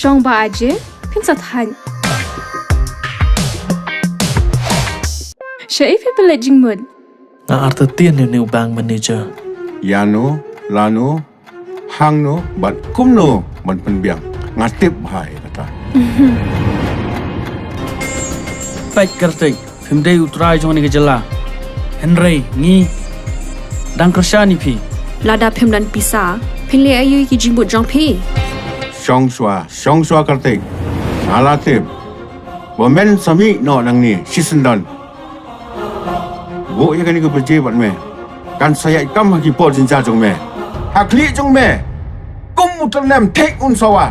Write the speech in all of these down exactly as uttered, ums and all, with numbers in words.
Shong ba aje, phin sa thait. Sha i phi pynleit jingmut? Nga artatien ïa une u bank manager. Ïano, lano, hangno, bad kumno ban pynbiang. Nga tip bha ïa kata. Peit Kartik, phim dei u trai jong kane ka jylla. Hynrei ngi dang kyrshan ïa phi. Lada phim don pisa, phin leh aïu ïa ki jingmut jong phi? Shong shuwa, shong shuwa Kartik. Nga la tip ba men sa mih noh nangne shisyndon. Buh ïa kane ka baje bad me. Kan sa ïaid kam ha ki por jynjar jong me. Ha khlieh jong me. Kum u tyrnem thik un sawa.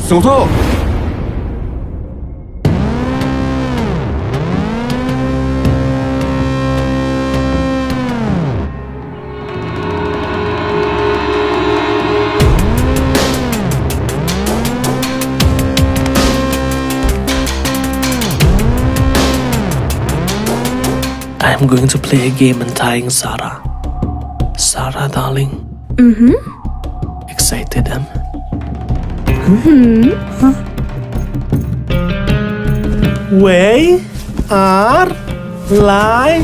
Sngewthuh. I'm going to play a game and tying Sarah. Sarah, darling. Mm-hmm. Excited, am? Mm-hmm. Wei, ar, lai,